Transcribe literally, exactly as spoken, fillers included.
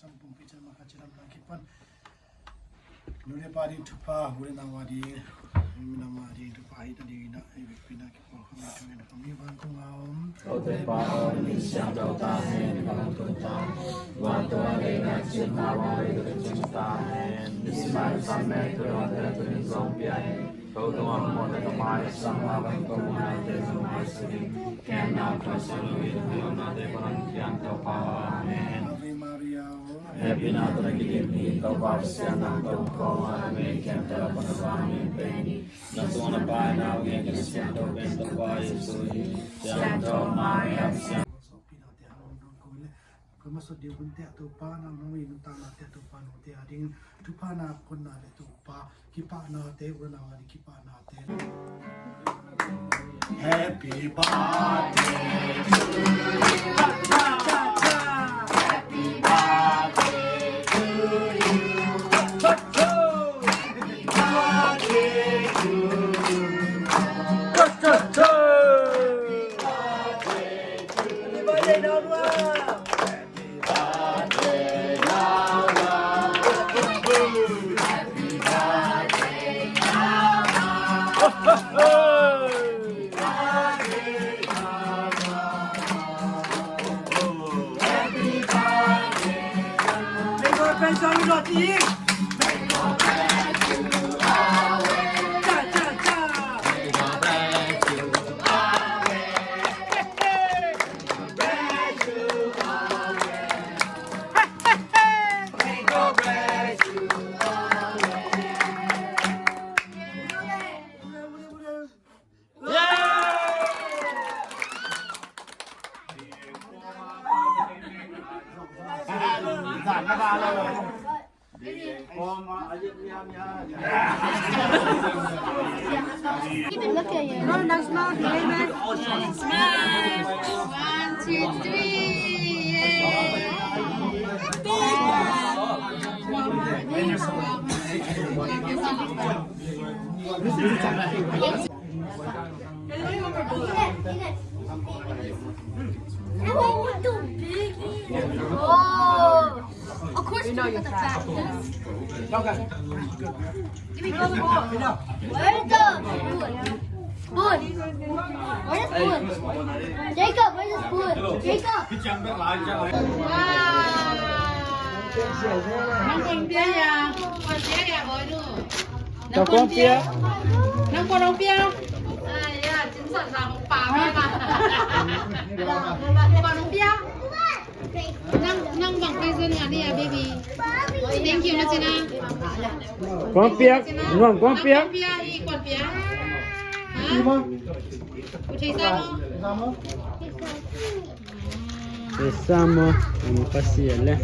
Pumpi ciang mah khat ciang lam na kipan, nu le pa ding thupha, u le nau a ding, minam a ding thupha hi ta ding in a, ei vekpi in a kipawl kham hi. Thungen kham hi. Vantung a om kote Pa aw, na min siangtho ta hen. Na gam tung ta, vantung a ding na cihna bang a ding ka cih ta hen. Nisim a i sam mek tu dong te tu in zong pia in. Ko tung a mawh te ka mai sam a bang ko mawh na te zong mai sa in. Ken na ka sa lu in a lo na te ko lang kiang to pa. Amen. Ave Maria. Hehpihna tawh na kidim hi, Topa Pasian nang tungah kong a, mi khempeuh lak pan na vang min pen hi. Na sung na paai na ngen ka siangtho pen Topa Jesuh hi. Siangtho Maria siang. Sawhpihnate hang nong ko le, ko ma sawt ding hunte ah Topa nang nong i nuntaknate ah Topa note a ding thupha na konna le Topa kipahnate, u le nau a ding kipahnate. Happy birthday to you. Happy birthday to you. Happy birthday to you. Happy birthday to you. Happy birthday, Noah. One, two, three, yay! Oh, of course you got the fat. Give me the spoon. Where's the spoon? Spoon. Where's the spoon? Jacob, where's the spoon? Jacob. Wow. Nang kon pia ya. Kon pia ya, boy, du. Nang kon pia. Nang kon pia. Ai ya, chính xác là một pà mẹ mà. Kon pia. Nang, nang bang present nga ni a, baby. Thank you na cina. Kuang piak, nuam kuang piak. Kuang piak, i kuang piak. Ha? U thei sa mo? Thei sa mo? Ang pasian le.